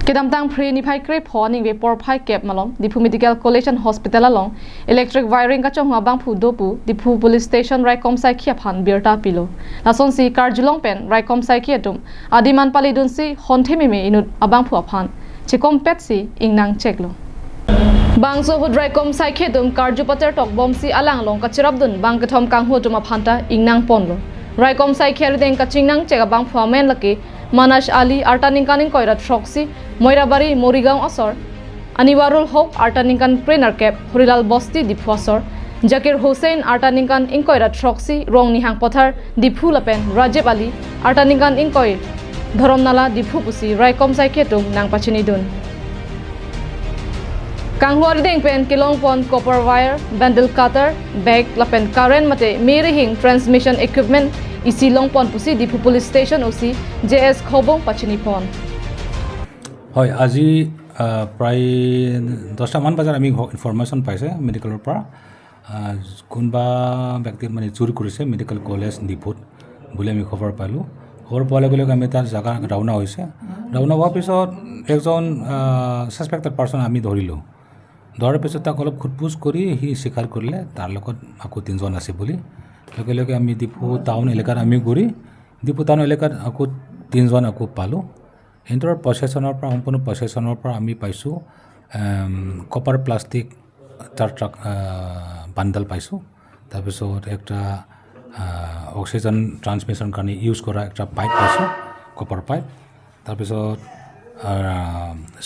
Kedam tang pre ni phai kre pho ning be por phai kep malong Diphu Medical College and Hospital along electric wiring ka chong bang phu dopu Diphu Police Station Raikom sai khia phan birta pilo lason si karjulong pen Raikom sai khia tum adiman pali dun si honthemi me inut abang phu aphan chikom pet si ingnang cheklo bangso hudrai kom sai khedum karjupater tok bom si alang long kachirap dun bang kathom kang hu tuma phanta ingnang ponlo Raikom sai kher deng kachingnang chega bang phua men laki Manash Ali artaning kaning koirat shroksi Moirabari Morigaon osor Aniwarul Hok artaning kan prenar kep Horilal Bosti Diphu osor Jakir Hussain artaning kan ingkoirat shroksi rong nihang pothar Diphu lapen Rajib Ali artaning kan ingkoi Dhoromnala Diphu pusi Raikom sai khetum nang pachini dun Kanghuari deng pen kilong pon copper wire bundle cutter bag lapen current mate meri hing transmission equipment isi long pon pusi Diphu Police Station OC JS Khobong pachini pon. হয়, আজি প্ৰায় 10টামান বজাত আমি information পাইছে মেডিকেলৰ পৰা, কোনোবা ব্যক্তি মানে চুৰি কৰিছে মেডিকেল কলেজ ডিফুত বুলি আমি খবৰ পালোঁ। খবৰ পোৱাৰ লগে লগে আমি তাৰ জেগা ৰাওনা হৈছে। ৰাওনা হোৱাৰ পিছত একজন ছাছপেক্টেড পাৰ্চন আমি ধৰিলোঁ। ধৰাৰ পিছত তাক অলপ সোধ পোছ কৰি সি স্বীকাৰ কৰিলে তাৰ লগত আকৌ তিনিজন আছে বুলি। লগে লগে আমি ডিফু টাউন এলেকাত আমি ঘূৰি ডিফু টাউন এলেকাত আকৌ তিনিজন আকৌ পালোঁ। সিহঁতৰ পছেশ্যনৰ পৰা, সম্পূৰ্ণ পছেশ্যনৰ পৰা আমি পাইছোঁ কপাৰ প্লাষ্টিক চাৰ ট্ৰাক বাণ্ডাল পাইছোঁ। তাৰপিছত একটা অক্সিজেন ট্ৰান্সমিশ্যন কাৰণে ইউজ কৰা একটা পাইপ পাইছোঁ, কপাৰ পাইপ। তাৰপিছত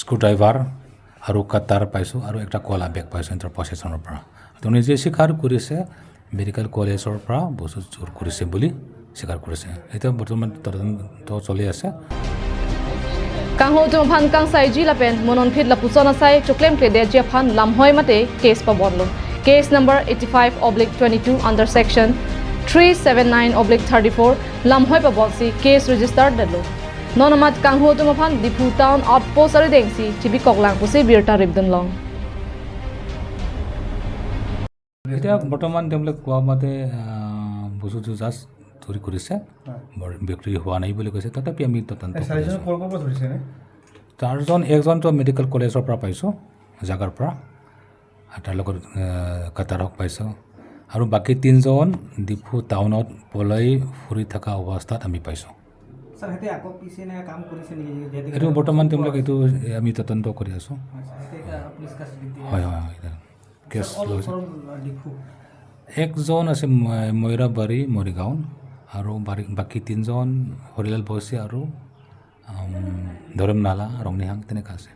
স্ক্ৰু ড্ৰাইভাৰ আৰু কাটাৰ পাইছোঁ আৰু একটা কলা বেগ পাইছোঁ সিহঁতৰ পছেশ্যনৰ পৰা। তেওঁ নিজে স্বীকাৰ কৰিছে, মেডিকেল কলেজৰ পৰা বস্তু চুৰ কৰিছে বুলি স্বীকাৰ কৰিছে। এতিয়া বৰ্তমান তদন্ত চলি আছে। Kang ho tum phan kang sai ji lapen monon phit la pusona sai chuklem kle de je phan lam hoi mate case pa bonlo case number 85/22 under section 379/34 lam hoi pa bonsi case registered delo nonamat kang ho tum phan Diphu Town Outpost ari dengsi chibi koklang pusi birta ribdun long. এতিয়া বৰ্তমান তেওঁলোকে কোৱা মতে বস্তুটো just চুৰি কৰিছে, বৰ বিক্ৰী হোৱা নাই বুলি কৈছে। তথাপি আমি তদন্ত কৰি চাৰিজন আছোঁ। ক'ৰ ক'ৰ পৰা ধৰিছে নে? চাৰিজন, একজনটো মেডিকেল কলেজৰ পৰা পাইছোঁ জাগাৰ পৰা আৰু তাৰ লগত কাটাৰক পাইছোঁ আৰু বাকী তিনিজন ডিফু টাউনত পলাই ফুৰি থকা অৱস্থাত আমি পাইছোঁ। স্যাৰ, সিহঁতে আকৌ পিছে এনেকৈ কাম কৰিছে নেকি, যিহেতুকে এইটো বৰ্তমান তেওঁলোকে এইটো আমি তদন্ত কৰি আছোঁ। হয়, স্যাৰ, সিহঁতে এতিয়া পুলিচ কাষ্টডিত দিয়ে? হয়, কেছ লৈছে। ডিফু একজন আছে ময়ৰাবাৰী মৰিগাঁও আৰু বাকী তিনিজন হৰিলাল বস্তি আৰু ধৰমনালা ৰংনিহাং তেনেকুৱা আছে।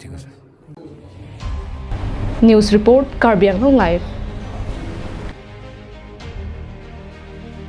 ঠিক আছে। News report, Karbi Anglong live.